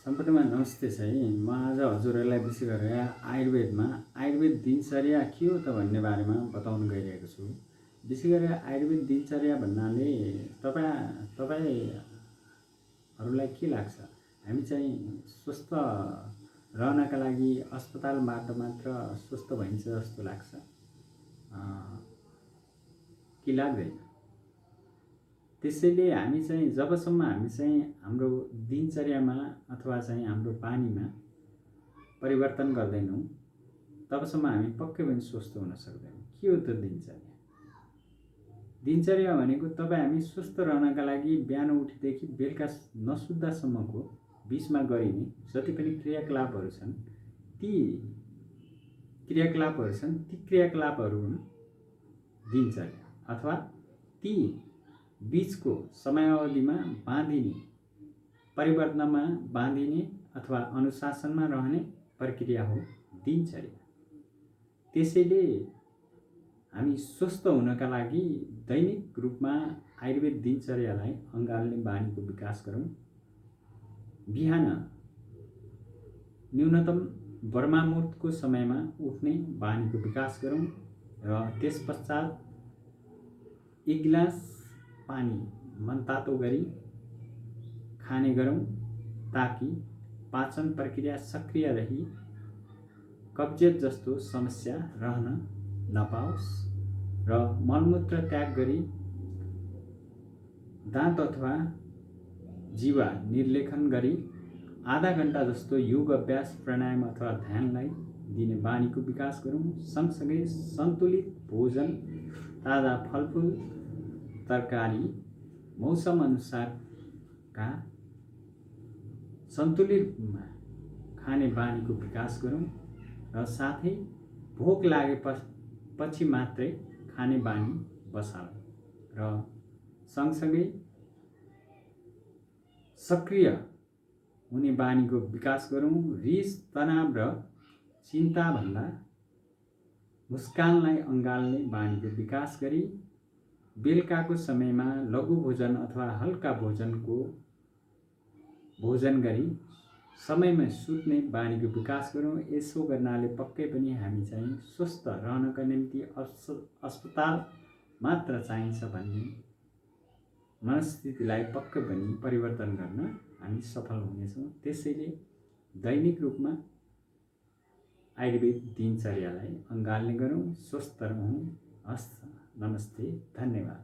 सम्पूर्णमा नमस्ते चाहिँ म आज हजुरहरूलाई विशेष गरेर आयुर्वेद दिनचर्या के हो त भन्ने बारेमा बताउन गइरहेको छु। विशेष गरेर आयुर्वेद दिनचर्या भन्नाले तपाईहरूलाई के लाग्छ? हामी चाहिँ स्वस्थ रहनका लागि अस्पतालबाट मात्र स्वस्थ भइन्छ जस्तो लाग्छ कि लाग्दैन? त्यसैले हामी चाहिँ जबसम्म हामी चाहिँ हाम्रो दिनचर्यामा अथवा चाहिँ हाम्रो बानीमा परिवर्तन गर्दैनौँ तबसम्म हामी पक्कै पनि स्वस्थ हुन सक्दैनौँ। के हो त दिनचर्या? दिनचर्या भनेको तपाईँ हामी स्वस्थ रहनका लागि बिहान उठेदेखि बेलुका नसुत्दासम्मको बिचमा गरिने जति पनि क्रियाकलापहरू छन् ती क्रियाकलापहरू हुन् दिनचर्या, अथवा ती बीचको समयावधिमा बाँधिने, परिवर्तनमा बाँधिने अथवा अनुशासनमा रहने प्रक्रिया हो दिनचर्या। त्यसैले हामी स्वस्थ हुनका लागि दैनिक रूपमा आयुर्वेद दिनचर्यालाई अँगाल्ने बानीको विकास गरौँ। बिहान न्यूनतम ब्रह्ममुहुर्तको समयमा उठ्ने बानीको विकास गरौँ र त्यसपश्चात 1 गिलास पानी मनतातो गरी खाने गरौँ ताकि पाचन प्रक्रिया सक्रिय रही कब्जियत जस्तो समस्या रहन नपाओस् र मलमूत्र त्याग गरी दाँत अथवा जीवा निर्लेखन गरी आधा घण्टा जस्तो योग अभ्यास, प्राणायाम अथवा ध्यानलाई दिने बानीको विकास गरौँ। सँगसँगै सन्तुलित भोजन, ताजा फलफुल, तरकारी, मौसम अनुसारका सन्तुलित रूपमा खाने बानीको विकास गरौँ र साथै भोक लागेपछि मात्रै खाने बानी बसालौँ र सँगसँगै सक्रिय हुने बानीको विकास गरौँ। रिस, तनाव र चिन्ताभन्दा मुस्कानलाई अँगाल्ने बानीको विकास गरी बेलुकाको समयमा लघु भोजन अथवा हल्का भोजन गरी समयमा सुत्ने बानीको विकास गरौँ। यसो गर्नाले पक्कै पनि हामी चाहिँ स्वस्थ रहनका निम्ति अस्पताल मात्र चाहिन्छ भन्ने मनस्थितिलाई पक्कै पनि परिवर्तन गर्न हामी सफल हुनेछौँ। त्यसैले दैनिक रूपमा आयुर्वेद दिनचर्यालाई अँगाल्ने गरौँ, स्वस्थ रहौँ। हस्त नमस्ते, धन्यवाद।